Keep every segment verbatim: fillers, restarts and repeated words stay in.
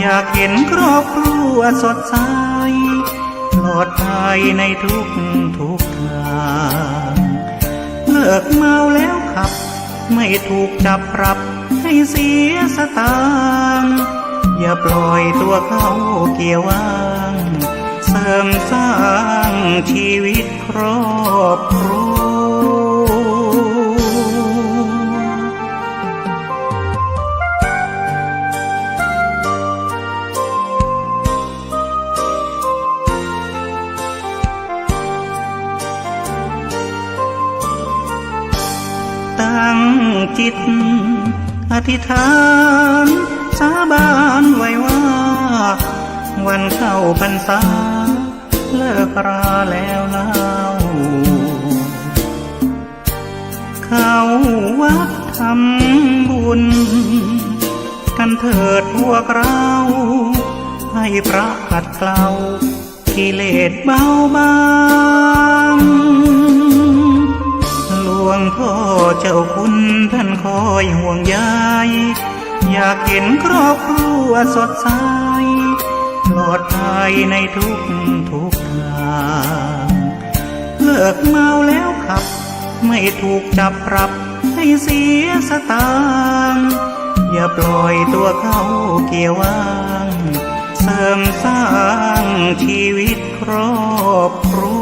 อยากเห็นครอบครัวสดใส ปลอดภัยในทุกทุกทาง เลิกเมาแล้วขับ ไม่ถูกจับปรับให้เสียสตางค์ อย่าปล่อยตัวเข้าเกียร์ว่าง เสริมสร้างชีวิตครอบครัว ตั้งจิตอธิษฐานสาบานไว้ว่า วันเข้าพรรษาเลิกราแล้วเล่า เข้าวัดทำบุญกันเถิดพวกเรา ให้พระขัดเกลากิเลสเบาบาง หลวงพ่อเจ้าคุณท่านคอยห่วงใย อยากเห็นครอบครัวสดใส ปลอดภัยในทุกทุกทาง เลิกเมาแล้วขับ ไม่ถูกจับปรับให้เสียสตางค์ อย่าปล่อยตัวเข้าเกียร์ว่าง เสริมสร้างชีวิตครอบครัว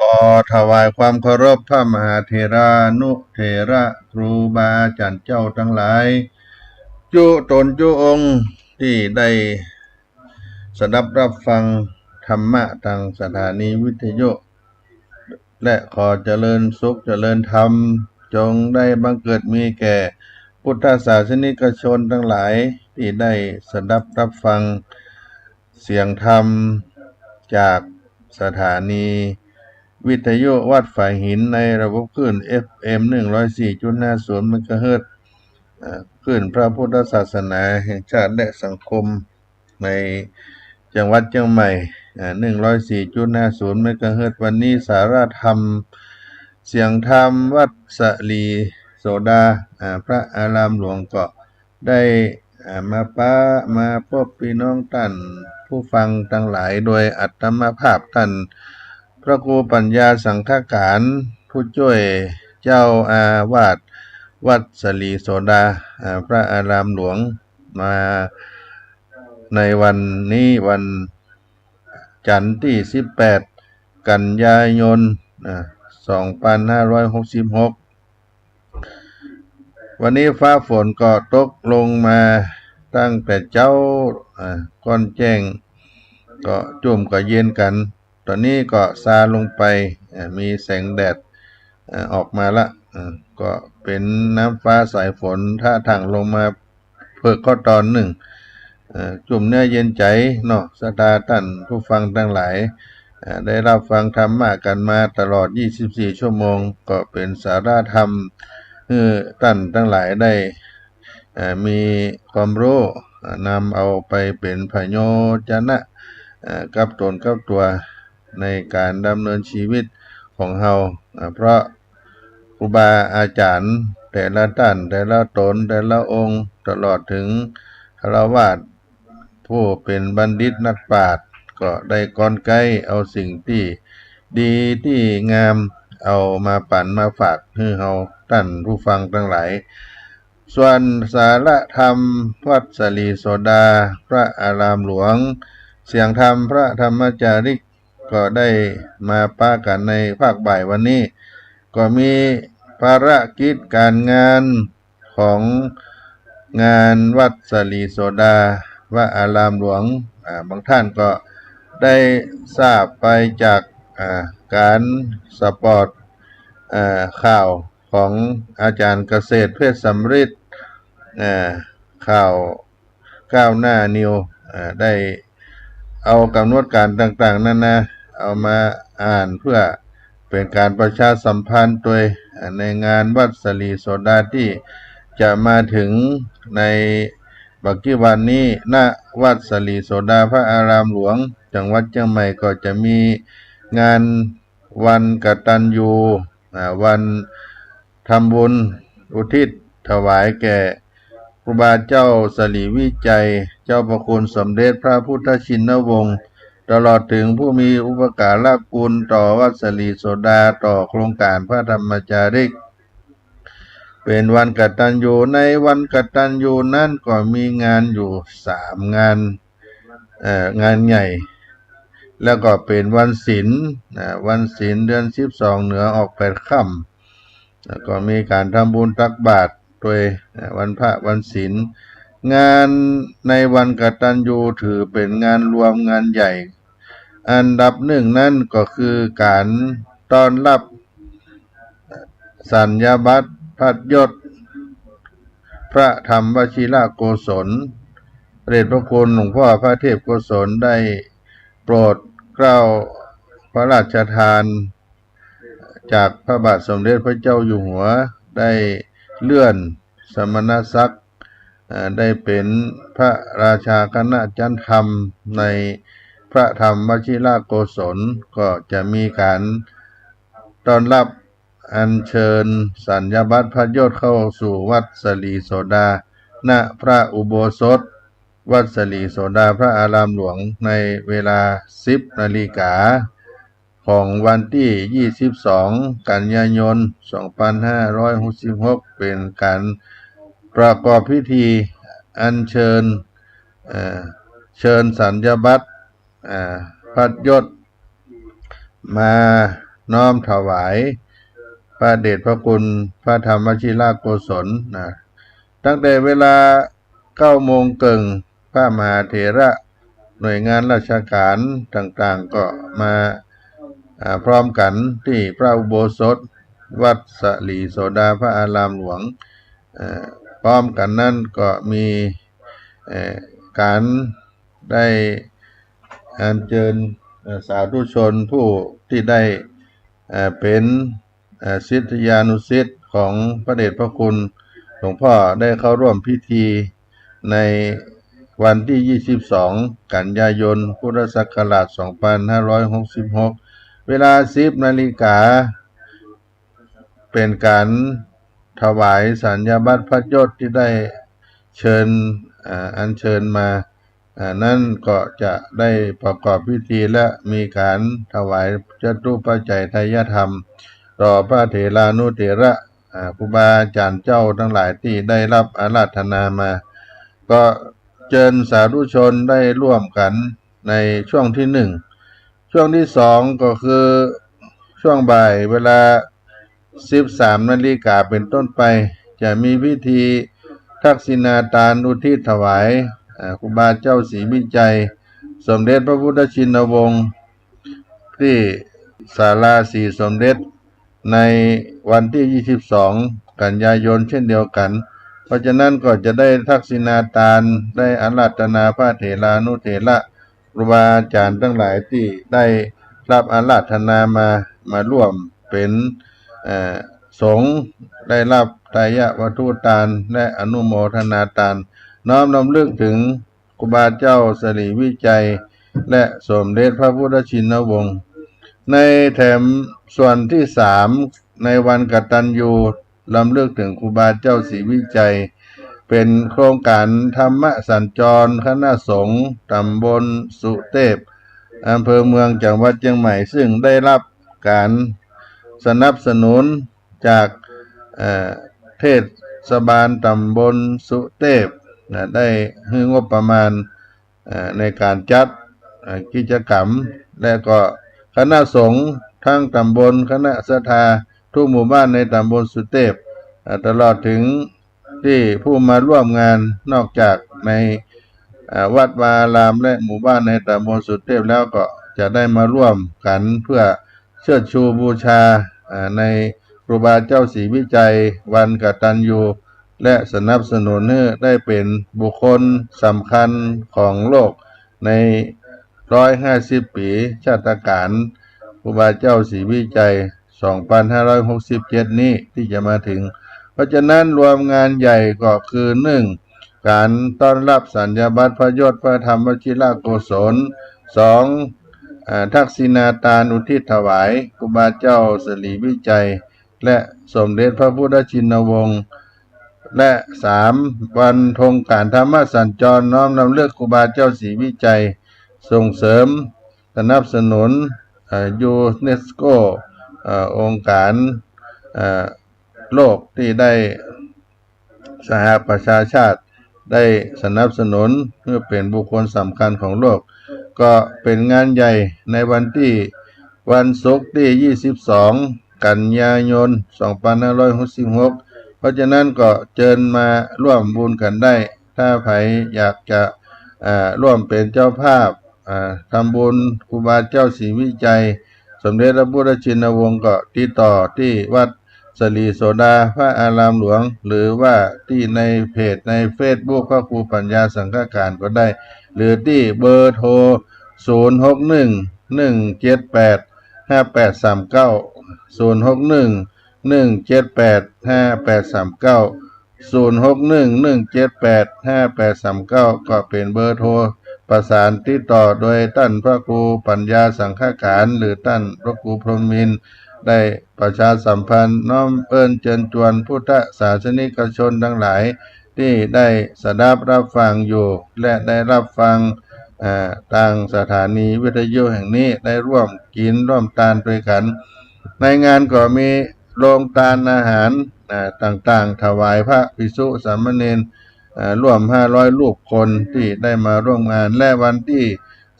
ขอถวายความเคารพพระมหาเถรานุเถระครูบาอาจ๋ารย์เจ้าตังหลาย จุ๊ต๋นจุ๊องค์ตี้ได้สดับฮับฟังธรรมะตางสถานีวิทยุ และขอเจริญสุขเจริญธรรม จงได้บังเกิดมีแก่พุทธศาสนิกชนตังหลายตี้ได้สดับฮับฟังเสียงธรรมจากสถานีวิทยุวัดฝายหินในระบบคลื่น เอฟเอ็ม หนึ่งร้อยสี่จุดห้าศูนย์ เมกะเฮิรตซ์ เอ่อ คลื่นพระพุทธศาสนาแห่งชาติและสังคม ในจังหวัดเจียงใหม่ อ่า หนึ่งร้อยสี่จุดห้าศูนย์ เมกะเฮิรตซ์ วันนี้สาระธรรม เสียงธรรมวัดสะหลีโสดา อ่า พระอารามหลวงก็ได้ อ่า มาปะ มาปะปี้น้องต้านผู้ฟังตังหลาย โดยอาตมาภาพต้านพระครูปัญญาสังฆการ ผู้จ้วยเจ้าอาวาสวัดสะหลีโสดา อ่า พระอารามหลวง มาในวันนี้วันจันทร์ตี้ สิบแปด กันยายน อ่า สองพันห้าร้อยหกสิบหก วันนี้ฟ้าฝนก็ตกลงมาตั้งแต่เจ๊า อ่า ก่อนแจ้งก็จุ่มก็เย็นกั๋น ต๋อนนี้ก็ซาลงไป อ่า มีแสงแดด อ่า ออกมาละ อ่า ก็เป๋นน้ำฟ้าสายฝนท่าทางลงมาเผิกข้อตอนนึ่ง เอ่อ จุ่มเนื้อเย็นใจ๋เนาะ ศรัทธาต้านผู้ฟังตังหลาย เอ่อ ได้ฮับฟังธรรมะกั๋นมาตลอด ยี่สิบสี่ ชั่วโมง ก็เป๋นสาระธรรม หื้อต้านตังหลายได้ เอ่อ มีความฮู้ เอ่อ นำเอาไปเป๋นผะโยชนะ เอ่อ กับต๋นกับตั๋ว ในก๋านดำเนินจีวิตของเฮา อ่า เพราะครูบาอาจ๋ารย์แต่ละต้าน แต่ละต๋น แต่ละองค์ ตลอดเถิงฆราวาสผู้เป๋นบัณฑิตนักปราชญ์ ก็ได้กรรไกรเอาสิ่งตี้ดีตี้งาม เอามาปั๋นมาฝากหื้อเฮาต้านผู้ฟังตังหลาย ส่วนสาระธรรมวัดสลีโสดาพระอารามหลวง เสียงธรรมพระธรรมจาริก ก็ได้มาปะกั๋นในภาคบ่ายวันนี้ ก็มีภารกิจก๋านงานของงานวัดสลีโสดาพระอารามหลวง อ่า บางท่านก็ได้ทราบไปจาก อ่า ก๋านสปอต อ่า ข่าวของอาจ๋ารย์เกษตรเพชรสำริด อ่า ข่าวก้าวหน้านิว อ่า ได้เอากำหนดก๋านต่างๆ นานา เอามาอ่านเพื่อเป๋นก๋านประชาสัมพันธ์ตวย อ่า ในงานวัดสลีโสดาตี้จะมาเถิงในบ่ากี้วันนี้ ณ วัดสลีโสดาพระอารามหลวง จังหวัดเจียงใหม่ ก็จะมีงานวันกตัญญู อ่า วัน ทำบุญอุทิศถวายแก่ครูบาเจ้าสลีวิชัย เจ้าพระคุณสมเด็จพระพุทธชินวงศ์ ตลอดเถิงผู้มีอุปการะคุณต่อวัดสลีโสดา ต่อโครงก๋านพระธรรมจาริก เป๋นวันกตัญญู ในวันกตัญญูนั้นก็มีงานอยู่สามงาน เอ่อ งานใหญ่ แล้วก็เป๋นวันศีล อ่า วันศีลเดือนสิบสองเหนือออกแปดค่ำ แล้วก็มีก๋านทำบุญตักบาตรตวย อ่า วันพระวันศีล งานในวันกตัญญูถือเป๋นงานรวมงานใหญ่ อันดับหนึ่งนั้นก็คือก๋านต้อนรับ สัญญาบัตรพัดยศ พระธรรมวชิรโกศล พระเดชพระคุณหลวงพ่อพระเทพโกศลได้โปรดเกล้าพระราชทาน จากพระบาทสมเด็จพระเจ้าอยู่หัว ได้เลื่อนสมณศักดิ์ เอ่อ ได้เป๋นพระราชาคณะจันทร์ธรรมในพระธรรมวชิรโกศล ก็จะมีก๋านต้อนรับ อัญเชิญสัญญาบัตรพัดยศเข้าสู่วัดสลีโสดา ณ พระอุโบสถ วัดสลีโสดาพระอารามหลวง ในเวลาสิบนาฬิกา ของวันตี้ยี่สิบสอง กันยายน สองพันห้าร้อยหกสิบหก เป๋นก๋านประกอบพิธีอัญเชิญ เอ่อ เชิญสัญญาบัตร อ่า พัดยศ มาน้อมถวายพระเดชพระคุณพระธรรมวชิรโกศลนะ ตั้งแต่เวลาเก้าโมงเกิ่ง พระมหาเถระ หน่วยงานราชก๋านต่างๆ ก็มา อ่า พร้อมกั๋นตี้พระอุโบสถ วัดสลีโสดาพระอารามหลวง อ่า พร้อมกั๋นนั้นก็มี เอ่อ ก๋าน ได้อัญเชิญ เอ่อ สาธุชนผู้ตี้ได้ เอ่อ เป๋น เอ่อ ศิษยานุศิษย์ของพระเดชพระคุณหลวงพ่อได้เข้าร่วมพิธีในวันตี้ยี่สิบสอง กันยายน พุทธศักราช สองพันห้าร้อยหกสิบหก เวลาสิบนาฬิกา เป๋นก๋านถวายสัญญาบัตรพัดยศตี้ได้เชิญ อ่า อัญเชิญมา อ่า นั้นก็จะได้ประกอบพิธีและมีก๋านถวายจตุปัจจัยทายธรรม ต่อพระเถรานุเถระ อ่า ครูบาอาจ๋ารย์เจ้าตังหลายตี้ได้ฮับอาราธนามา ก็เจิญสาธุชนได้ร่วมกั๋นในช่วงตี้หนึ่ง ช่วงตี้สองก็คือช่วงบ่ายเวลาสิบสามนาฬิกาเป๋นต้นไป จะมีพิธีทักษิณาตานอุทิศถวาย อ่า ครูบาเจ้าศรีวิชัย สมเด็จพระพุทธชินวงศ์ ตี้ศาลาศรีสมเด็จ ในวันตี้ยี่สิบสอง กันยายนเช่นเดียวกั๋น เพราะฉะนั้นก็จะได้ทักษิณาตาน ได้อาราธนาพระเถรานุเถระ ครูบาอาจ๋ารย์ตังหลายตี้ได้ฮับอาราธนามา มาร่วมเป๋น เอ่อ สงฆ์ ได้ฮับไตรยวัตถุตาน และอนุโมทนาตาน น้อมรำลึกเถิง ครูบาเจ้าสลีวิชัย และสมเด็จพระพุทธชินวงศ์ ในแถมส่วนตี้สาม ในวันกตัญญูรำลึกเถิงครูบาเจ้าศรีวิชัย เป๋นโครงก๋านธรรมสัญจรคณะสงฆ์ต๋ำบลสุเตพ อำเภอเมืองจังหวัดเชียงใหม่ ซึ่งได้รับการสนับสนุนจาก เอ่อ เทศบาลตำบลสุเตพนะ ได้หื้องบประมาณ เอ่อ ในการจัด เอ่อ กิจกรรม และก็คณะสงฆ์ทั้งตำบล คณะศรัทธาทุกหมู่บ้านในตำบลสุเตพ เอ่อ ตลอดถึงตี้ผู้มาร่วมงาน นอกจากใน เอ่อ วัดวาอารามและหมู่บ้านในตำบลสุเตพแล้ว ก็จะได้มาร่วมกั๋นเพื่อเชิดชูบูชา เอ่อ ในครูบาเจ้าศรีวิชัย วันกตัญญู และสนับสนุนหื้อได้เป๋นบุคคลสำคัญของโลกในร้อยห้าสิบปี๋ชาตกาลครูบาเจ้าศรีวิชัย สองปันห้าร้อยหกสิบเจ็ดนี้ตี้จะมาถึง เพราะฉะนั้นรวมงานใหญ่ก็คือ นึ่ง ก๋านต้อนรับสัญญาบัตรพระยศพระธรรมวชิรโกศล สอง เอ่อ ทักษิณาตานอุทิศถวายครูบาเจ้าศรีวิชัย และสมเด็จพระพุทธชินวงศ์ และ สาม วันธงก๋านธรรมสัญจร น้อมรำลึกครูบาเจ้าศรีวิชัย ส่งเสริมสนับสนุน เอ่อ ยูเนสโก เอ่อ องค์การ เอ่อ โลกตี้ได้ สหประชาชาติได้สนับสนุนหื้อเป๋นบุคคลสำคัญของโลก ก็เป๋นงานใหญ่ในวันตี้ วันศุกร์ตี้ ยี่สิบสอง กันยายน สองปันห้าร้อยหกสิบหก เพราะฉะนั้นก็เจิญมาร่วมบุญกั๋นได้ ถ้าใผอยากจะ เอ่อ ร่วมเป๋นเจ้าภาพ เอ่อ ทำบุญครูบาเจ้าศรีวิชัย สมเด็จพระพุทธชินวงศ์ ก็ติดต่อตี้วัดศรีโสดาพระอารามหลวง หรือว่าตี้ในเพจในเฟซบุ๊กพระครูปัญญาสังฆการก็ได้ หรือตี้เบอร์โทร ศูนย์หกหนึ่ง หนึ่งเจ็ดแปด ห้าแปดสามเก้า ศูนย์หกหนึ่ง หนึ่งเจ็ดแปด ห้าแปดสามเก้า ศูนย์หกหนึ่ง หนึ่งเจ็ดแปด ห้าแปดสามเก้า ก็เป๋นเบอร์โทรประสานติดต่อโดยต้านพระครูปัญญาสังฆการ หรือต้านพระครูพรหมินทร์ ได้ประชาสัมพันธ์น้อมเอิ้นเจิญจวนพุทธศาสนิกชนตังหลายตี้ได้สดับรับฟังอยู่ และได้รับฟัง เอ่อ ตางสถานีวิทยุแห่งนี้ ได้ร่วมกิ๋นร่วมตานตวยกั๋น ในงานก็มีโรงตานอาหาร อ่า ต่างๆ ถวายพระภิกษุสามเณร อ่า ร่วมห้าร้อยรูปคนตี้ได้มาร่วมงาน และวันตี้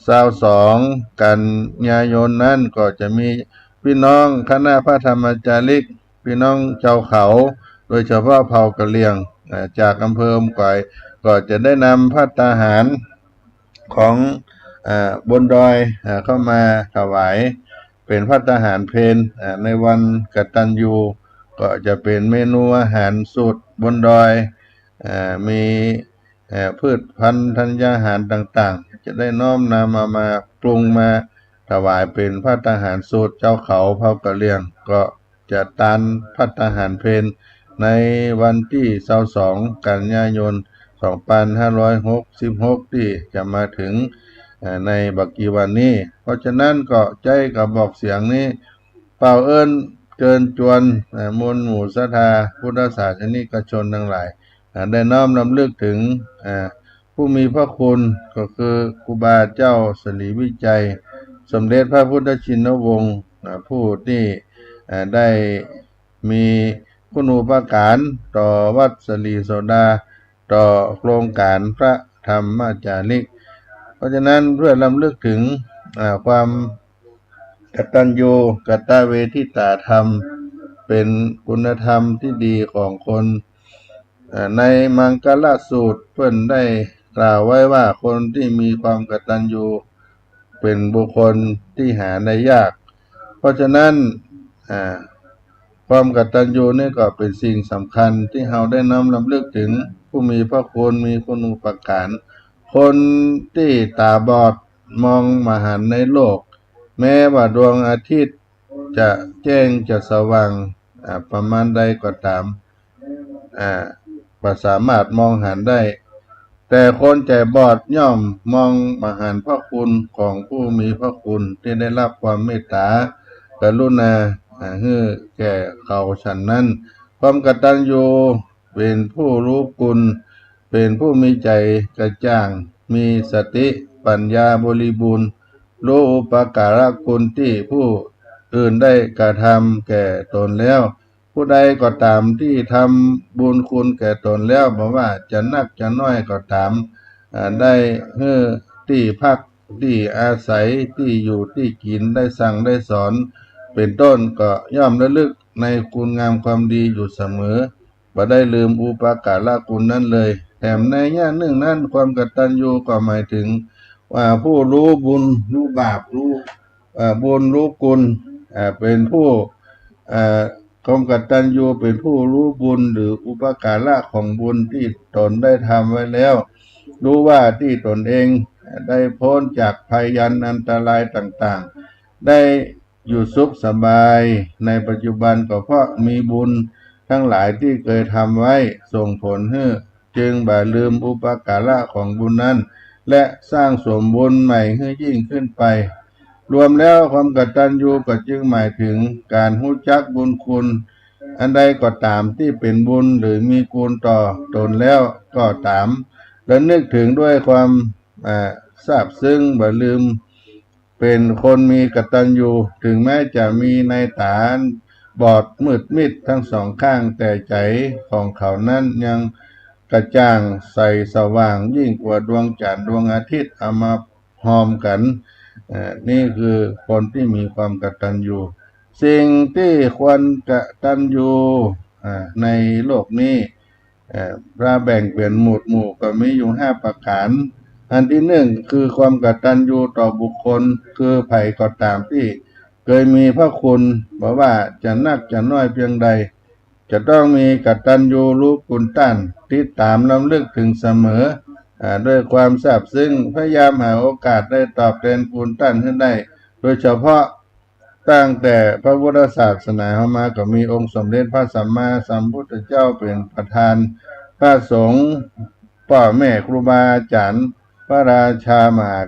ซาวสอง กันยายนนั้นก็จะมีพี่น้องคณะพระธรรมจาริก พี่น้องจาวเขา โดยเฉพาะเผ่ากะเหรี่ยง อ่า จากอำเภออมก๋อย ก็จะได้นำภัตตาหารของ อ่า บนดอย อ่า เข้ามาถวาย เป๋นภัตตาหารเพล อ่า ในวันกตัญญู ก็จะเป๋นเมนูอาหารสูตรบนดอย อ่า มี เอ่อ พืชพัณฑ์ธัญญาหารต่างๆ จะได้น้อมนำเอามาปรุงมาถวายเป๋นภัตตาหารสูตรจาวเขาเผ่ากะเหรี่ยง ก็จะตานภัตตาหารเพลในวันตี้ ซาวสอง กันยายน สองปันห้าร้อยหกสิบหก ตี้จะมาเถิง เอ่อ ในบ่กี่วันนี้ เพราะฉะนั้นก็ใจ๊กระบอกเสียงนี้ เป่าเอิ้นเจิญจวน เอ่อ มวลหมู่ศรัทธาพุทธศาสนิกชนตังหลาย อ่า ได้น้อมรำลึกเถิง อ่า ผู้มีพระคุณ ก็คือครูบาเจ้าศรีวิชัย สมเด็จพระพุทธชินวงศ์ อ่า ผู้ตี้ อ่า ได้มีคุณูปการต่อวัดศรีโสดา ต่อโครงก๋านพระธรรมจาริก เพราะฉะนั้นเพื่อรำลึกเถิง อ่า ความกตัญญูกตเวทิตาธรรม เป๋นคุณธรรมตี้ดีของคน อ่า ในมังคละสูตรเปิ้นได้กล่าวไว้ว่าคนตี้มีความกตัญญูเป๋นบุคคลตี้หาได้ยาก เพราะฉะนั้น อ่า ความกตัญญูนี่ก็เป๋นสิ่งสำคัญตี้เฮาได้น้อมรำลึกเถิงผู้มีพระคุณ มีคุณูปการ คนตี้ต๋าบอดมองบ่หันในโลก แม้ว่าดวงอาทิตย์จะแจ้งจะสว่าง อ่า ประมาณใดก็ต๋าม อ่า บ่สามารถมองหันได้ แต่คนใจ๋บอดย่อมมองบ่หันพระคุณของผู้มีพระคุณตี้ได้รับความเมตต๋ากรุณา อ่า หื้อแก่เขาฉันนั้น ความกตัญญูเป๋นผู้ฮู้คุณ เป๋นผู้มีใจ๋กระจ่าง มีสติปัญญาบริบูรณ์ รู้อุปการะคุณตี้ผู้อื่นได้กระทำแก่ตนแล้ว ผู้ใดก็ต๋ามตี้ทำบุญคุณแก่ตนแล้ว บ่ว่าจะนักจะน้อยก็ต๋าม อ่า ได้หื้อตี้พัก ตี้อาศัย ตี้อยู่ตี้กิ๋น ได้สั่งได้สอน เป๋นต้น ก็ย่อมระลึกในคุณงามความดีอยู่เสมอ บ่ได้ลืมอุปการะคุณนั้นเลย แถมในยะนึ่งนั้น ความกตัญญูก็หมายถึงว่าผู้รู้บุญรู้บาป รู้ เอ่อ บุญรู้คุณ เอ่อ เป๋นผู้ เอ่อ ความกตัญญูเป๋นผู้รู้บุญหรืออุปการะของบุญตี้ตนได้ทำไว้แล้ว รู้ว่าตี้ตนเองได้ป๊นจากภัยอันตรายต่างๆ ได้อยู่สุขสบายในปัจจุบันก็เพราะมีบุญทั้งหลายตี้เกยทำไว้ส่งผลหื้อ จึงบ่ลืมอุปการะของบุญนั้น และสร้างสมบุญใหม่หื้อยิ่งขึ้นไป รวมแล้วความกตัญญูก็จึงหมายถึงก๋านฮู้จักบุญคุณ อันใดก็ต๋ามตี้เป๋นบุญหรือมีคุณต่อตนแล้วก็ต๋าม ระลึกถึงด้วยความ อ่า ซาบซึ้ง บ่ลืม เป๋นคนมีกตัญญู ถึงแม้จะมีในต๋าบอดมืดมิดทั้งสองข้าง แต่ใจ๋ของเขานั้นยังกระจ่างใสสว่างยิ่งกว่าดวงจั๋นทร์ดวงอาทิตย์เอามาฮอมกั๋น เอ่อ นี่คือคนตี้มีความกตัญญู สิ่งตี้ควรกตัญญู อ่า ในโลกนี้ เอ่อ พระแบ่งเป๋นหมวดหมู่ก็มีอยู่ห้าประก๋าน อันตี้นึ่งคือความกตัญญูต่อบุคคล คือใผก็ต๋ามตี้เกยมีพระคุณ บ่ว่าจะนักจะน้อยเพียงใด จะต้องมีกตัญญูรู้คุณต้าน ติดต๋ามรำลึกถึงเสมอ อ่า ด้วยความซาบซึ้ง พยายามหาโอกาสได้ตอบแตนคุณต้านหื้อได้ โดยเฉพาะ ตั้งแต่พระพุทธศาสนาเฮามาก็มีองค์สมเด็จพระสัมมาสัมพุทธเจ้าเป๋นประธาน พระสงฆ์ ป้อแม่ครูบาอาจ๋ารย์ พระราชามหา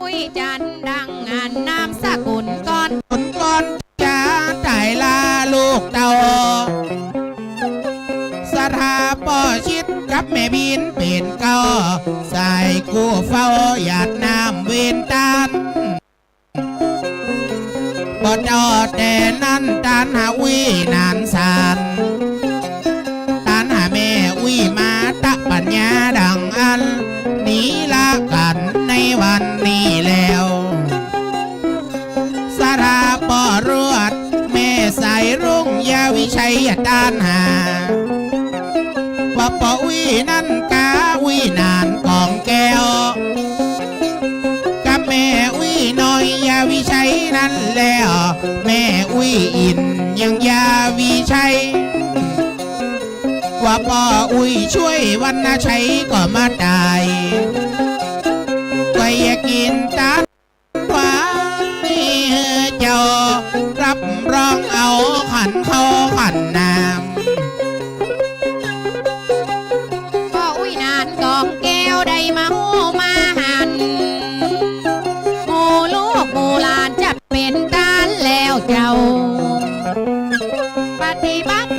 อุ้ยจันทร์ดังอั้นนามสกุลก่อน คนก่อนจะต๋ายลาลูกเต้า สถาป้อชิดกับแม่บินเป๋นเก้า สายกู้เฝ้าหยาดน้ำเวนตาน บ่ต่อแต่นั้น ต้านหาอุ้ยหนานสาน ต้านหาแม่อุ้ยมาตะปั๋ญญาดังอั้น นี้ละกั๋นในวันนี้แล้ว สถาป้อรวด แม่สายรุ้งยาวิชัยต้านหา ว่าป้ออุ้ยนั้นกาอุ้ยหนานกองแก้ว กับแม่อุ้ยน้อยยาวิชัยนั้นแล้ว แม่อุ้ยอินยังยาวิชัย ว่าป้ออุ้ยช่วยวันนาชัยก็มาต๋าย ก็อย่ากิ๋นตาน ถวายเจ้า รับรองเอาขันข้าวขันน้ำ ป้ออุ้ยหนานกองแก้วได้มาฮู้มาหัน หมู่ลูกหมู่หลานจะเป๋นต้านแล้วเจ้า ปฏิบัติ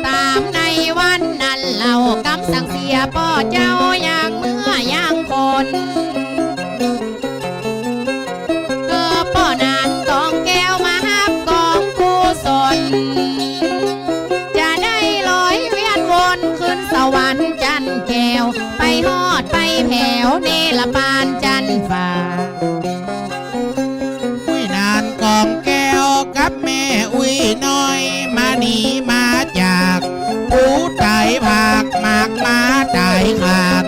ต๋ามในวันนั้นเล่า กำสั่งเสียป้อเจ้าอย่างเมื่ออย่างคน เออ ป้อหนานกองแก้วมาฮับกองกุศล จะได้ลอยเวียนวนขึ้นสวรรค์จันทร์แก้ว ไปฮอดไปแผวเนรปานจันทร์ฟ้า อุ้ยหนานกองแก้วกับแม่อุ้ยน้อย มาหนีมาจาก ผู้ต๋ายผากหมากมาต๋ายขาน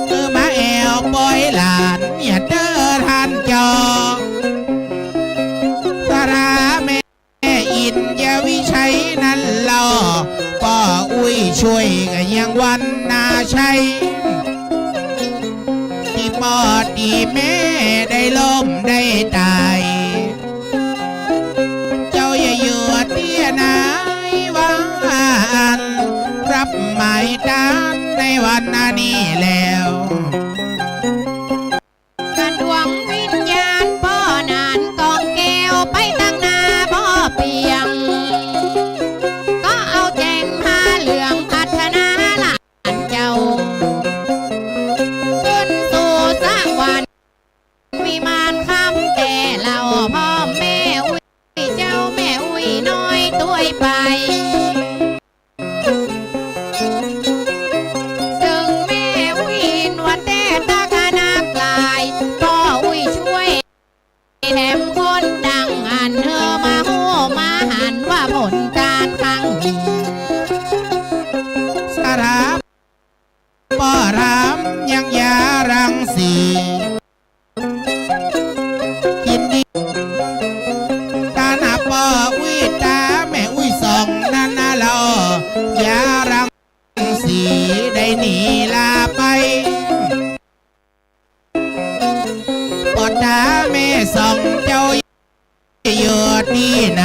คือมาแอ่วปอยหลาน อย่าเต๊อะต้านเจ้า สถาแม่อินยาวิชัยนั้นเล่า ป้ออุ้ยช่วยก็ยังวันนาชัย ตี้ป้อตี้แม่ได้ล้มได้ต๋าย เจ้าอย่าอยู่เตี้ยนายว่าอั้น รับหมายต้านในวันนี้แล้ว กระดวงวิญญาณป้อหนานกองแก้วไปตังหน้าป้อเปียง ก็เอาแจ้งผ้าเหลืองพัฒนาหลานเจ้า ขึ้นสู่สวรรค์ วิมานคำแต่เล่า พ่อแม่อุ้ยเจ้าแม่อุ้ยน้อยตวยไป เจิ่งแม่อุ้ยหนวดแต่ตะกะนักหลาย ป้ออุ้ยช่วยแถมคนดังอั้น เฮอมาฮู้มาหันว่าผลการครั้งนี้ สถา ป้อถามยังยารังสี ยินดี ต้านหาป้ออุ้ยต๋าแม่อุ้ยส่องนั้นนาเล่า ยารังสีได้หนีลาไป ป้อต๋าแม่ส่องเจ้า อยู่ตี้ไหน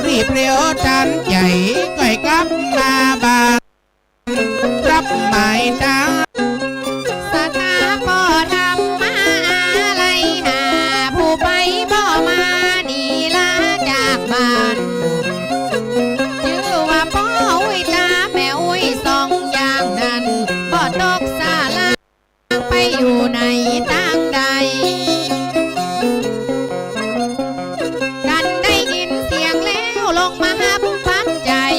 รีบเร็วตันใจ๋ ก้อยกลับมาบ้าน รับหมายต๋า สถาป้อทำมาอาลัยหา ผู้ไปบ่มาหนีลาจากบ้าน จื้อว่าป้ออุ้ยต๋าแม่อุ้ยส่องอย่างนั้น บ่ตกสารา ไปอยู่ไหนตางใด กันได้ยินเสียงแล้วลงมาฮับปัจจัย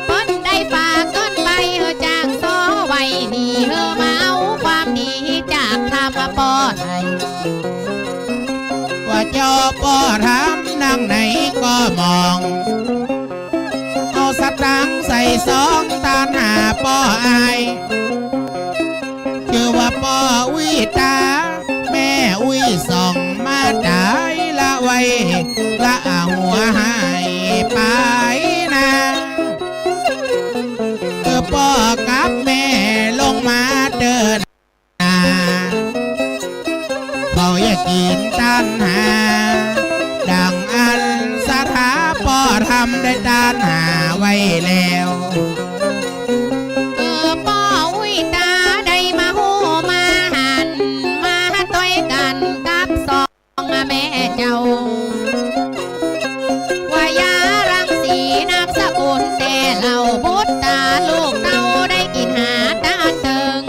เปิ้นได้ฝากต้นใบเฮอจ้างซ้อไว้นี่ เฮอมาเอาความดีจากธรรมป้อไทย ว่าเจ้าป้อถามนางไหนก็มอง เอาสตางค์ใส่ซองต้านหาป้ออาย จื้อว่าป้ออุ้ยต๋า แม่อุ้ยส่องมาต๋ายละไว้ ละหัวหายไปนา เออ ป้อกับแม่ลงมาเต๊อะนา เขาอย่ากิ๋นต้านหา ดังอั้นสถาป้อทำได้ต้านหาไว้แล้ว เออ ป้ออุ้ยต๋า แม่เจ้า ว่ายารังสีนามสกุลแต๊เล่า บุตรต๋าลูกเต้าได้กิ๋นหาตานเติง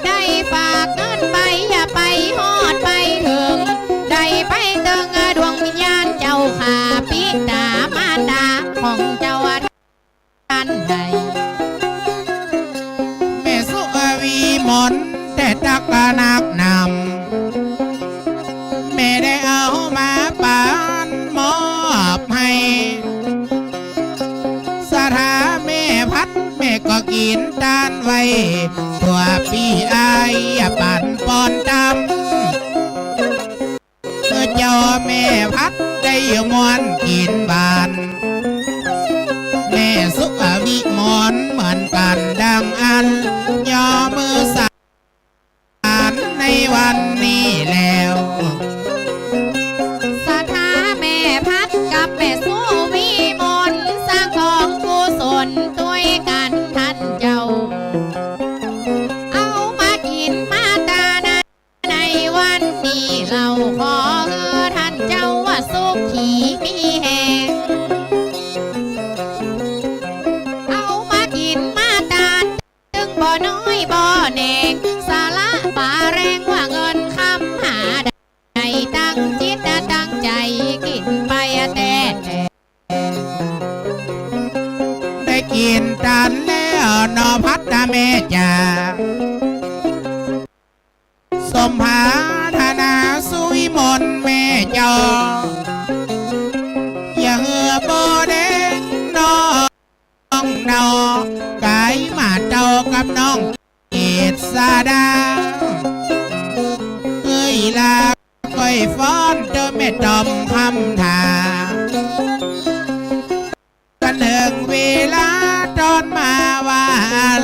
ได้ฝากเงินไป อย่าไปฮอดไปเถิง ได้ไปเติงดวงวิญญาณเจ้าข้า ปิต๋ามารดาของเจ้า ตันใด แม่สุวิมลแต่ตักนักนำ แม่ได้เอามาปานมอบหื้อ ศรัทธาแม่พัด แม่ก็กิ๋นตานไว้ ทั่วปี๋อ้ายปันปอนต๋าม เมื่อเจ้าแม่พัดได้ม่วนกิ๋นบาน แม่สุวิมลเหมือนกั๋นดังอั้น ย่อมือสานในวันนี้แล้ว ศรัทธาแม่พัดกับแม่สุวิมล สร้างกองกุศลตวยกั๋นต้านเจ้า เอามากิ๋นมาตาน ในวันนี้เล่า ขอหื้อต้านเจ้าว่าสุขีมีแฮง เอามากิ๋นมาตาน ตึงบ่น้อยบ่แหนง สละป๋าแฮงว่าเงินคำหาได้ ตั้งจิตตั้งใจ๋กิ๋นไปแต๊ ได้กิ๋นตานแล้วหนอพัดนะแม่จ๋า สมปรารถนาสุวิมลแม่เจ้า อย่าหื้อบ่แดงน้องเนา ก๋ายมาเต้ากับน้องเกศดา เอ้ยลาก้อยฟ้อนเต้อแม่ต๋อมคำถา กันเถิงเวลาต๋อนมาว่าอั้น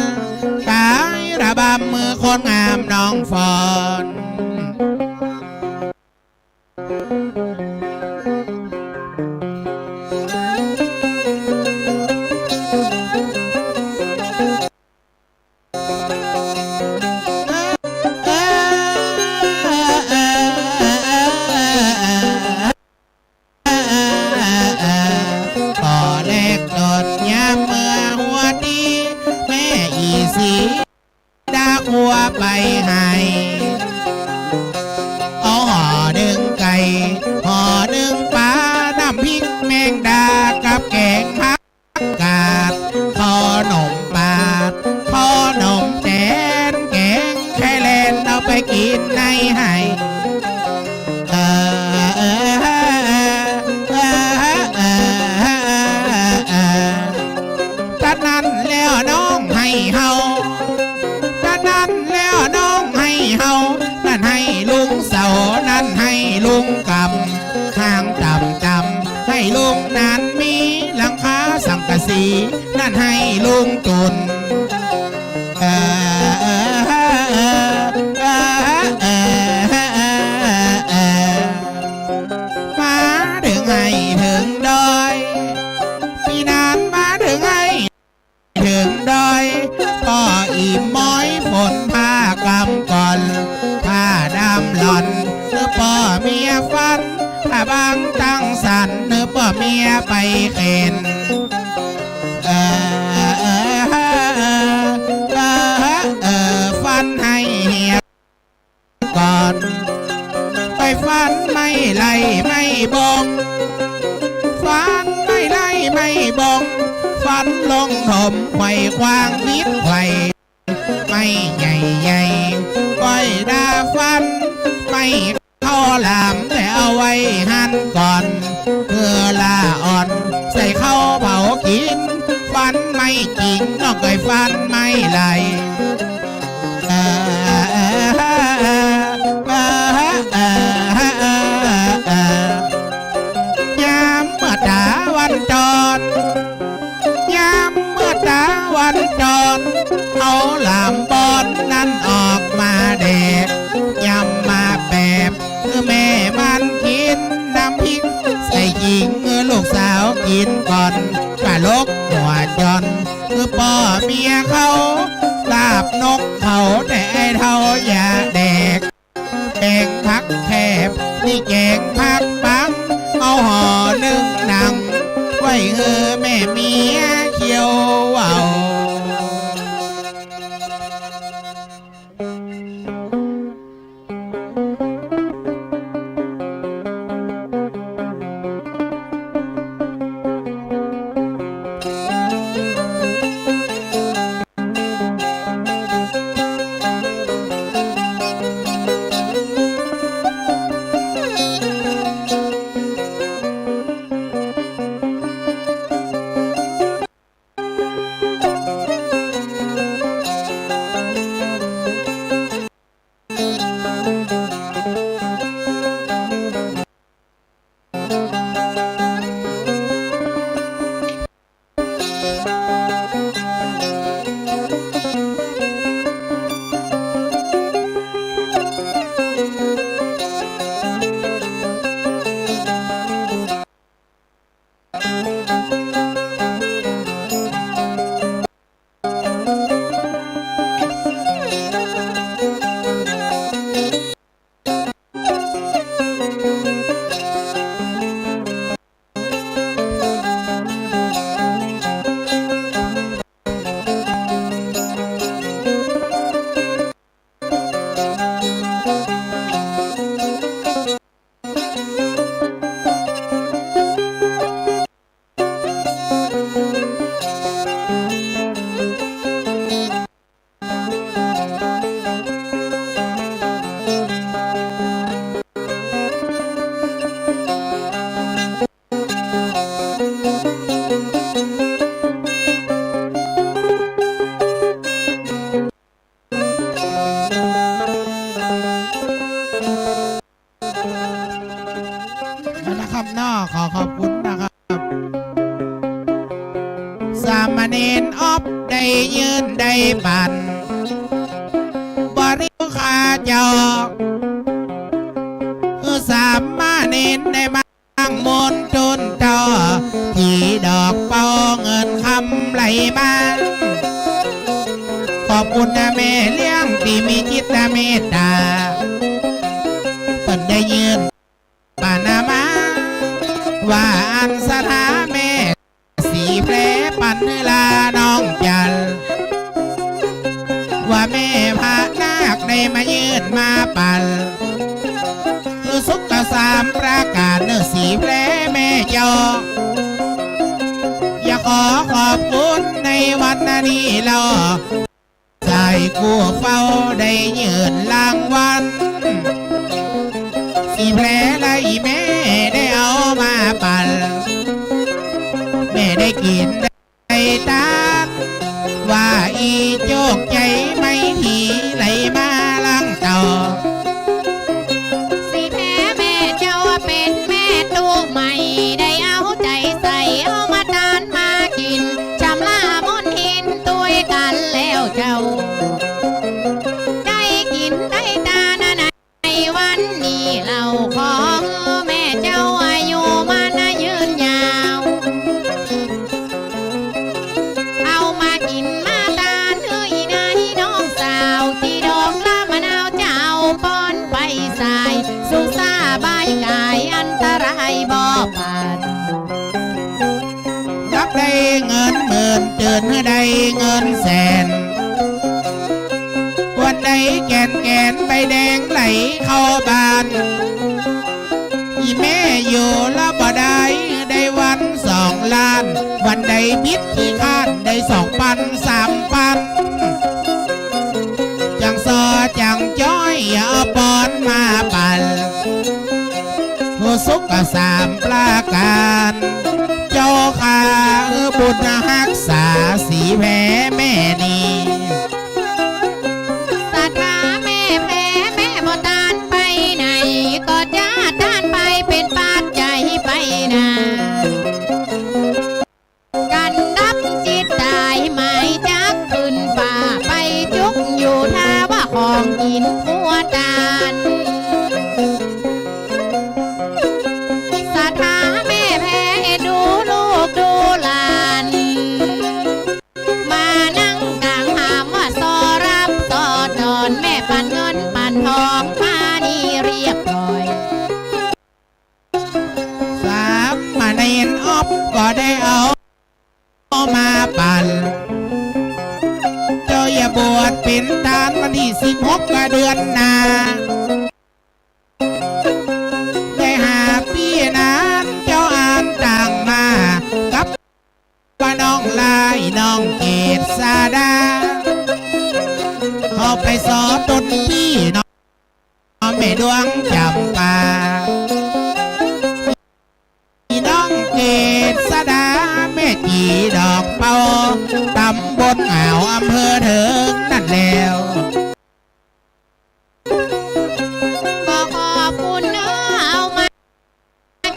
ก๋ายระบำมือคนงามน้องฟ้อน ปอแลกตนยามเมื่อหัวตี้ แม่อีสีดาครัวไปหื้อ เอาห่อนึ่งไก่ ห่อนึ่งป๋า น้ำพริกแมงดากับแก๋งผักกาด ข้าวหนมปาด ข้าวหนมแตน แก๋งแคแลน เอาไปกิ๋นในหื้อ เออ เออ เออ เออ เออ เออ เออ เออ ตะนั้นแล้วน้องหื้อเฮา ตะนั้นแล้วน้องหื้อเฮา นั้นหื้อลุงเสา นั้นหื้อลุงกำ ห้างต่ำๆ หื้อลุงนั้นมีหลังคาสังกะสี นั้นหื้อลุงจุน เออ เออ เออ มาเถิงหื้อเถิงดอย ปี๋นั้นมาเถิงหื้อเถิงดอย ป้ออิ่มม้อยฝนผ้ากำก่อน ผ้าดำหล่อน เมื่อป้อเมียฟัน ผ้าบางตั้งสัน เมื่อป้อเมียไปเข็น เออ เออ เออ เออ ฟันหื้อเหีย ก่อน ไปฟันไม้ไล่ไม้บง ฟันไม้ไล่ไม้บง ฟันลงถมไขว่ขว้างนิดไขว่ ไม้ใหญ่ๆ ก้อยดาฟัน ไม้ข้าวหลามแต่เอาไว้หั้นก่อน เพื่อละอ่อน ใส่ข้าวเผากิ๋น ฟันไม้กิ่ง น้องก้อยฟันไม้ไล่ ยามเมื่อต๋าวันตอน ยามเมื่อต๋าวันตอน เอาหลามบอนนั้นออกมาแดก ยำมาแปบ คือแม่มันกิ๋น น้ำพริกใส่ขิง คือลูกสาวกิ๋นก่อน ปลาลกหัวจอน คือป้อเมียเขา ลาบนกเขา แต่ไอ้เฒ่าอย่าแด พักปัง เอาห่อนึ่งหนัง ไว้หื้อแม่เมียเคี้ยวเอานะครับเนาะ ขอขอบคุณนะครับ สามเณรอ๊อฟได้ยื่นได้ปั๋น บริวารข้าเจ้า คือสามเณรได้มา ตั้งมนต์จุนเจ้า ที่ดอกเปาเงินคำไหลมา ขอบคุณนะแม่เลี้ยงตี้มีจิตเมตต๋า เปิ้นได้ยื่นปั๋นมา ว่าอั้นสถาแม่ สีแพรปั๋นหื้อลาน้องจันทร์ ว่าแม่พะนาคได้มายื่นมาปั๋น คือสุขสามประก๋านเน่อสีแพรแม่เจ้า อยากขอขอบคุณในวันนี้เล่า สายกู้เฝ้าได้ยื่นรางวัล สีแพรและอี่แม่ได้เอามาปั๋น แม่ได้กิ๋นได้ตาน ว่าอี่โจคใจ๋ไม่ถี่ไหลมาหลังเต้า สีแพรแม่เจ้าเป๋นแม่ตุ๊ใหม่ ได้เอาใจ๋ใส่เอามาตานมากิ๋น ชำระมนต์หินตวยกั๋นแล้วเจ้า ได้กิ๋นได้ตานในวันนี้เล่า ขอแม่เจ้าอายุมั่นยืนยาว เอามากิ๋นมาตานหื้ออี่นายน้องสาว ตี้ดอกละมะนาวเจ้าป้อนไปสาย สุขสบายก๋ายอันตรายบ่ปาน รับได้เงินหมื่น จื้นหื้อได้เงินแสน วันใดแก่นแก่นใบแดงไหลเข้าบ้าน อี่แม่อยู่ละบ่ได้ ได้วันสองล้าน วันใดบิดขี้คร้านได้สองปันสามปัน จั่งซอจั่งจ้อยเอาปอนมาปั๋น ผู้สุขสามประก๋าน เจ้าข้าเออบุญฮักษาสีแพรแม่นี้ ศรัทธาแม่แพรแม่บ่ตานไปไหน ก็จะตานไปเป๋นปัจจัยไปนา กันดับจิตต๋ายหมายจักขึ้นฟ้า ไปจุกอยู่ถ้าว่าของกิ๋นครัวตาน ศรัทธาแม่แพรเอ็นดูลูกดูหลาน มานั่งก๋า ก็ได้เอามาปั๋น เจ้าจะบวชเป๋นตานวันตี้สิบหกเดือนหน้า ได้ห้าปี๋นั้นเจ้าอั้นต่างมา กับว่าน้องลาน้องเกศดา เขาไปสอบต้นปี้น้อง แม่ดวงจ๋ำปา อีน้องเกศดา แม่จี๋ดอกเปา ต๋ำบลอ่าว อำเภอเถิงนั้นแล้ว ก็ขอบคุณเนาะ เอามา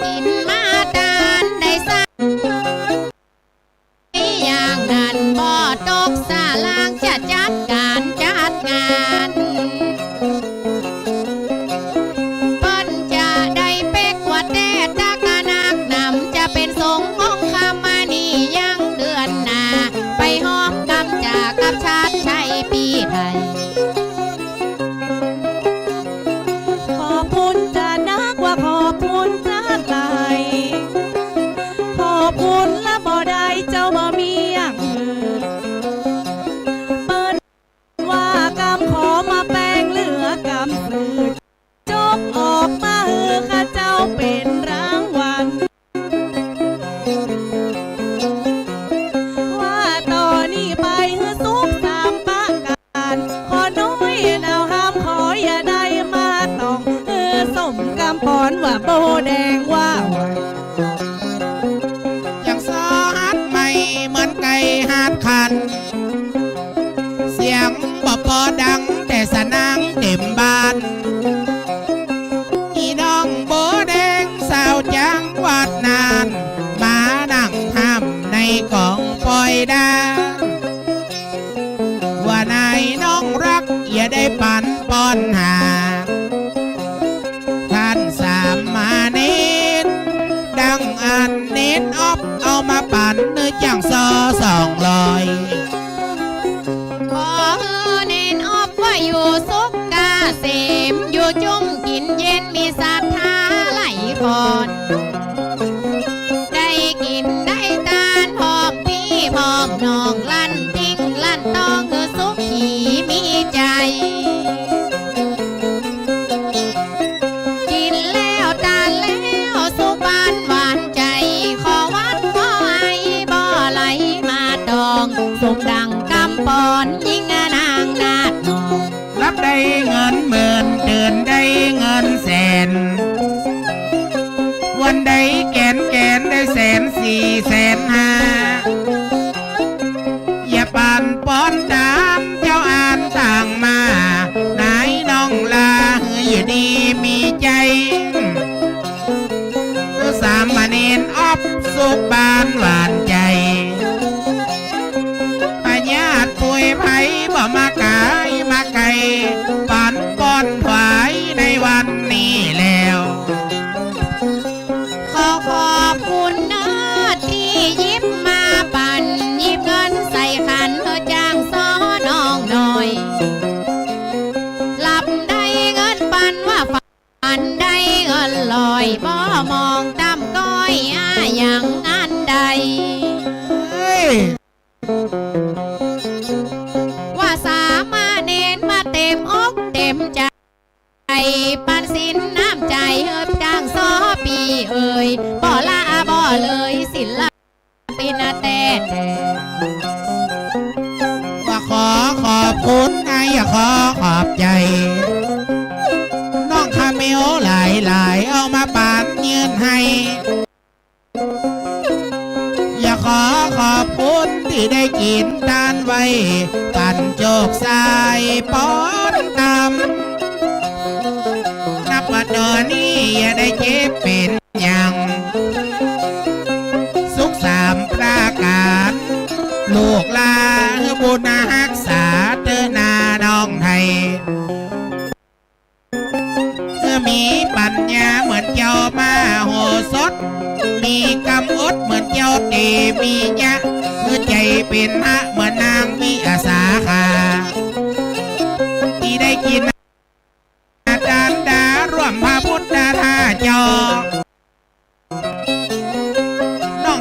กิ๋นมาตานได้สัก อย่างนั้นบ่ตกสลางจะจัดก๋านจัดงาน เปิ้นจะได้เป๊กว่าแต๊ ตะกะนักนำจะเป๋นสงฆ์องค์คมณียังเดือนหน้า ไปฮอมกำจ๋ากับชาติชัยปี้ไทย ขอบคุณจะนักว่าขอบคุณจะหลาย ขอบคุณละบ่ได้เจ้าบ่มีอย่างอื่น เปิ้นว่ากำขอมาแปงเหลือกำสือ จกออกมาหื้อข้าเจ้าเป๋นรางวัล ว่าต่อนี้ไปหื้อสุขสามประก๋าน ขอน้อยหนาวห้ามขออย่าได้มาต้อง หื้อสมกำปอนว่าโบแดงว่าไหว อย่างซอฮัดใหม่เหมือนไก่ฮัดขัน เสียงบ่ปอดังแต่สนางเต็มบ้าน อีน้องโบแดงสาวจังหวัดน่าน มานั่งห้ามในก๋องปอยดา ว่านายน้องรักอย่าได้ปั๋นปอนหา ท่านสามเณร ดังอั้นเณรอ๊อบเอามาปั๋นหื้อจ้างซอสองร้อย ขอหื้อเณรอ๊อบว่าอยู่สุขเกษม อยู่จุ้มกิ๋นเย็นมีศรัทธาหลายคน ได้กิ๋นได้ตานพร้อมปี้พร้อมน้อง ลั่นติ๊งลั่นต้องหื้อสุขีมีใจ๋ กิ๋นแล้วตานแล้วสุขบานหวานใจ๋ ขอวัดขอไอบ่ไหลมาต้อง สมดังกำปอนยิ่งนางนาฏน้อง รับได้เงินหมื่น ตื่นได้เงินแสน วันใดแก๋นแก๋นได้แสนสี่แสนห้า อย่าปั๋นปอนต๋ามเจ้าอั้นต่างมา นายน้องลาหื้ออยู่ดีมีใจ๋ สามเณรอ๊อบสุขบานหวานใจ๋ พญาติป่วยภัยบ่มากายมาไก๋ ปั๋นปอนถวายในวันนี้แล้ว ขอขอบคุณเนาะตี้หยิบมาปั๋น หยิบเงินใส่ขันหื้อจ้างซอน้องน้อย รับได้เงินปั๋นว่า อันใดเอิ้นลอย บ่มองต่ำก้อยอาอย่างอันใด เฮ้ย ว่าสามเณรมาเต็มอกเต็มใจ๋ ปันสินน้ำใจ๋หื้อจ้างซอปี้เอ๋ย บ่ละบ่เลยศิล ปินแต๊แต๊ ว่าขอขอบคุณ ไอ้ขอขอบใจ๋ น้องคาเมลหลายๆ เอามาปั๋นยื่นหื้อ อย่าขอขอบคุณตี้ได้กิ๋นตานไว้ ปั๋นโจกสายปอนต๋าม นับว่าต๋อนนี้อย่าได้เจ็บเป๋น ยัง สุขสามประก๋าน ลูกหลานหื้อบุญฮักษาเต๊อะนาน้องไทย หื้อมีปั๋ญญาเหมือนเจ้ามโหสถ มีกำอดเหมือนเจ้าเตมียะ หื้อใจ๋เป๋นพระเหมือนนางวิสาขา ตี้ได้กิ๋น อาจารย์ดาร่วมพระพุทธธาตุเจ้า น้อง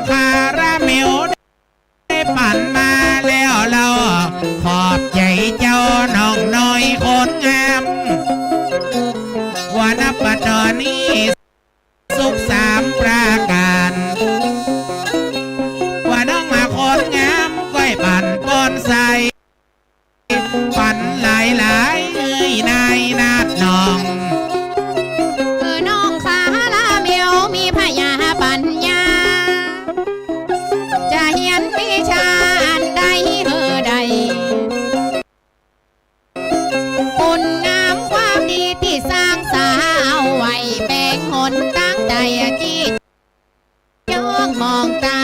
มองตา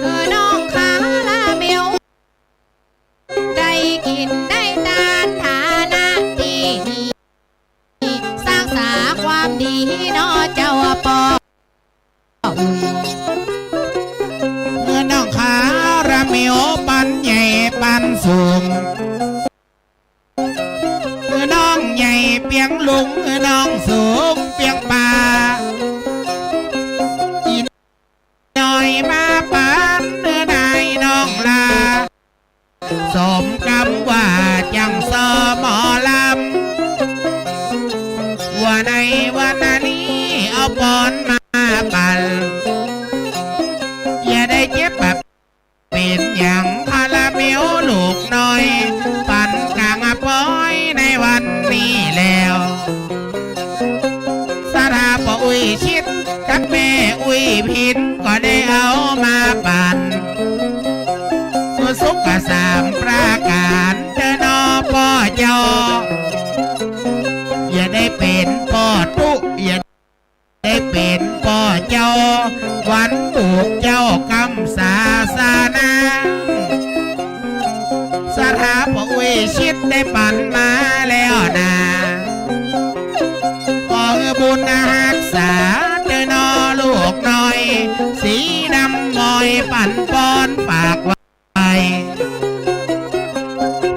เออ น้องคาราเมล ได้กิ๋นได้ตานฐานะตี้ดี สร้างสาความดีเนาะเจ้าป้ออุ๊ย เออ น้องคาราเมลปันใหญ่ปันสูง เออ น้องใหญ่เปียงลุง เออ น้องสูงเปียงป่า อีน้อยมาปาน เออ นายน้องลา สมกำว่าจั้งซ้อหมอลำ ว่าในวันนี้เอาปอนมาปั่น อย่าได้เจ็บแบบ เป๋นหยังคาราเมลลูกน้อย ปันก๋างปอยในวันนี้แล้ว สถาป้ออุ๊ยชิดกับแม่อุ๊ยพินก็ได้เอามาปั่น สุขสามประก๋านเต๊อะเนาะป้อเจ้า อย่าได้เป๋นป้อตุ๊ อย่า ได้เป๋นป้อเจ้า วันปลูกเจ้ากำศาสนา สถาป้ออุ๊ยชิดได้ปั่นมาแล้วนา ขอหื้อบุญฮักษาเต๊อะเนาะลูกน้อย สีดำมอยปั่นปอนฝากไว้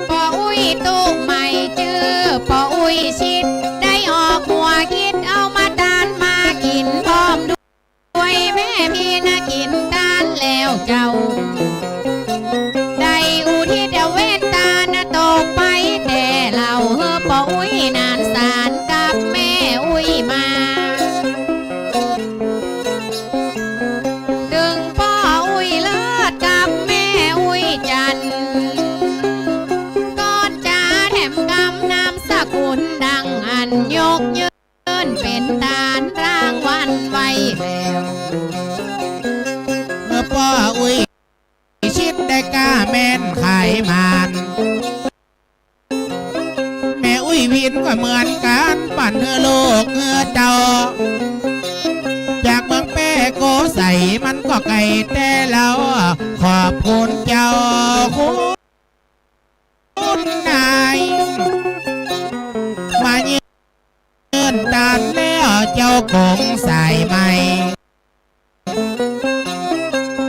ป้ออุ๊ยตุ๊ใหม่จื้อป้ออุ๊ยชิด ได้ออกหัวกึ๊ดเอามาตานมากิ๋นพร้อมด้วยแม่พิน กิ๋นตานแล้วเจ้า ได้อุทิศเวทตานตกไปแต่เล่า หื้อป้ออุ๊ยหนานสานกับแม่อุ๊ยมา ตึงป้ออุ๊ยเลิศกับแม่อุ๊ยจันทร์ ก่อนจะแถมกำนามสกุลดังอั้นยกยื่นเป๋นตานรางวัลไว้แล้ว เมื่อป้ออุ๊ยชิดได้ก้าแม่นขายหมาน แม่อุ๊ยพินก็เหมือนกั๋น ปั่นหื้อลูกหื้อเต้า จากเมืองแป้โกไสมันก็ไก๋แต่เล่า ขอบคุณเจ้าคุณนาย มาเยือนตานแล้วเจ้ากงสายไหม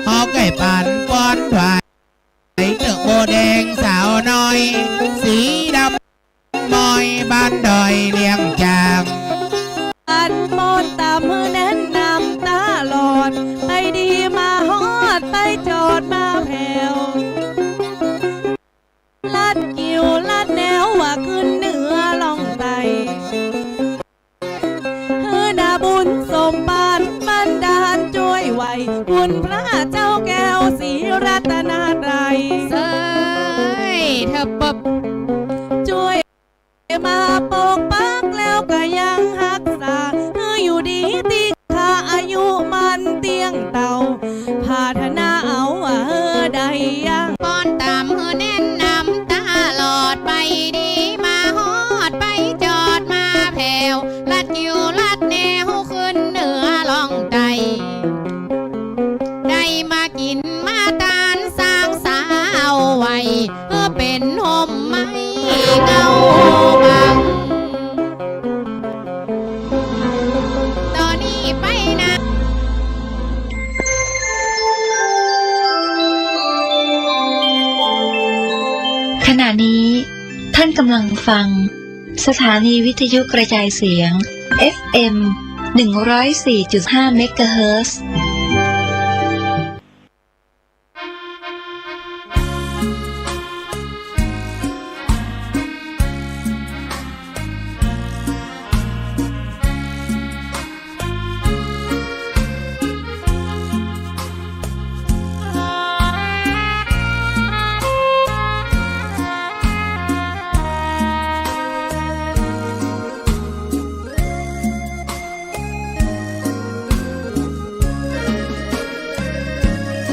เฮาไก๋ปั่นปอนถวาย เต๊อะโบแดงสาวน้อย สีดำมอยบ้านดอยเลี้ยงจาง อันปอนต๋ามหื้อแนะนำตลอด ไปดีมาฮอด ไปจอดมาแผ่ว ลัดกิ่วลัดแนวว่าขึ้นเหนือล่องใต้ หื้อนาบุญสมบัติบันดาลจ้วยไว้ คุณพระเจ้าแก้วศรีรัตนตรัย เสยเถิบเปิบ จ้วยมาปกปักแล้วก็ยังฮักษา หื้ออยู่ดีตี้คาอายุมั่นเตี้ยงเต้า ผาถนาเอาว่าหื้อได้ยัง ปอนต๋ามหื้อแนะนำตลอด ไปดีมาฮอด ไปจอดมาแผ่ว ลัดกิ่วลัดแนวขึ้นเหนือล่องใต้ ได้มากิ๋นมาตานสร้างสาเอาไว้ หื้อเป๋นฮ่มไม้เงาบัง ต่อนี้ไปนา ขณะนี้ท่านกำลังฟังสถานีวิทยุกระจายเสียง เอฟเอ็ม หนึ่งร้อยสี่จุดห้า เมกะเฮิรตซ์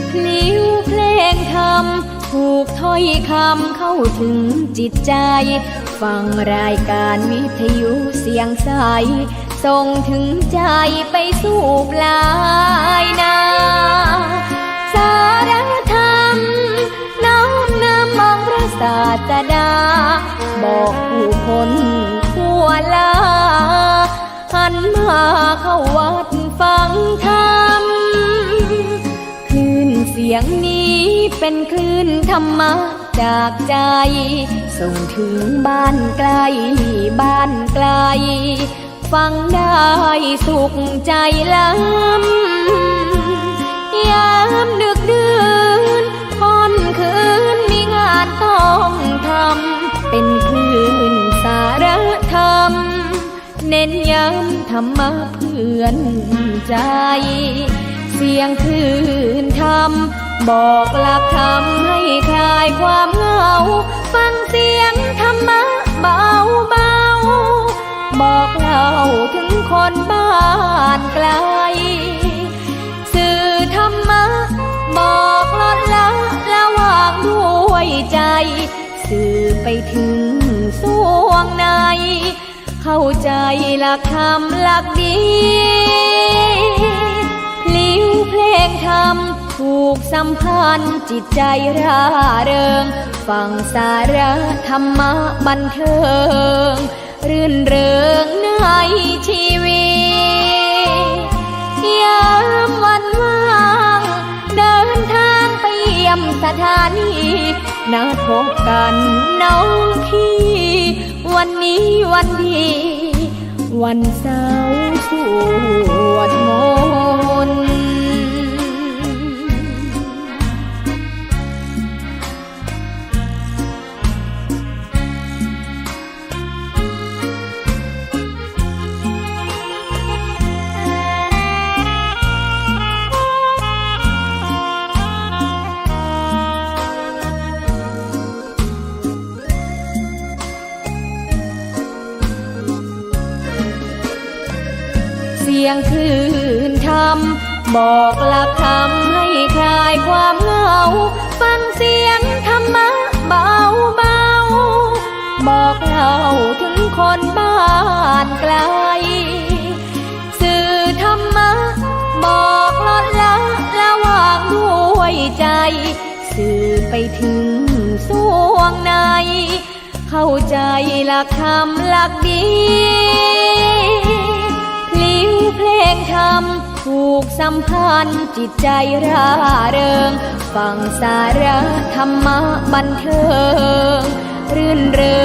พลิ้วเพลงธรรม ถูกถ้อยคำเข้าถึงจิตใจ ฟังรายการวิทยุเสียงใส ส่งถึงใจ๋ไปสู่ปลายนา สาระธรรมน้อมนำองค์พระศาสดา บอกผู้คนทั่วลา หันมาเข้าวัดฟังธรรม คลื่นเสียงนี้เป็นคลื่นธรรมะจากใจ๋ ส่งถึงบ้านไกลบ้านไกล ฟังได้สุขใจ๋ล้ำ ยามดึกดื่นค่ำคืนมีงานต้องทำ เป็นคลื่นสาระธรรม เน้นย้ำธรรมะเพื่อนใจ๋ เสียงคลื่นธรรม บอกหลักธรรมให้คลายความเหงา ฟังเสียงธรรมะเบาๆ บอกเล่าถึงคนบ้านไกล สื่อธรรมะบอกลดละละวางด้วยใจ๋ สื่อไปถึงส่วงใน เข้าใจ๋หลักธรรมหลักดี พลิ้วเพลงธรรมผูกสัมพันธ์จิตใจ๋ร่าเริง ฟังสาระธรรมะบันเทิง รื่นเริงในชีวิต ยามวันว่างเดินทางไปเยี่ยมสถานี นัดพบกันน้องพี่ วันนี้วันดี วันเสาร์สวดมนต์ เสียงคลื่นธรรม บอกหลักธรรมให้คลายความเหงา ฟังเสียงธรรมะเบาๆ บอกเล่าถึงคนบ้านไกล สื่อธรรมะบอกลดละละวางด้วยใจ๋ สื่อไปถึงส่วงใน เข้าใจ๋หลักธรรมหลักดี พลิ้วเพลงธรรมผูกสัมพันธ์จิตใจ๋ร่าเริง ฟังสาระธรรมะบันเทิง รื่นเริ